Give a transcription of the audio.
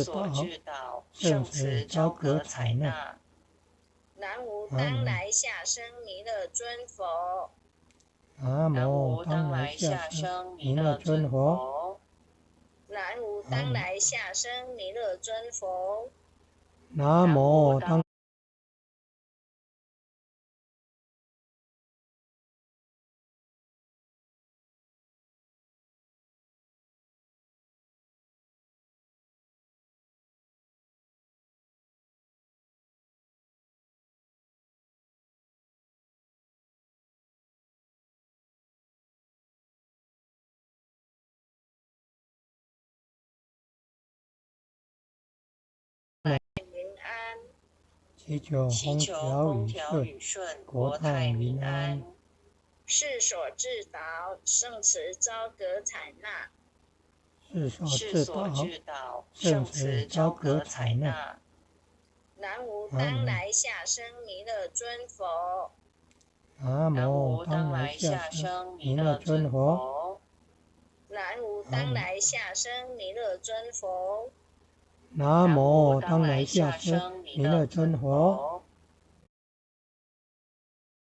所道，至道，圣圣慈慈昭昭格格采纳。采纳。南无当来下生弥勒尊佛。南南无无当当来来下下生生弥勒弥勒尊尊佛。佛。南无当来下生弥勒尊佛。南南无当无当民安。祈求祈风求风调雨顺，调雨顺，国国泰泰民民安。安。世所至道，圣慈昭格采纳。世所世至道，所至道，圣圣慈慈昭昭格格采纳。采纳。南无南无当来下生弥勒尊佛。南南无无当当来来下下生生弥勒弥勒尊尊佛。佛。南无南无当来下生弥勒尊佛。南南无无当来当来下生下生弥勒弥勒尊尊佛。佛。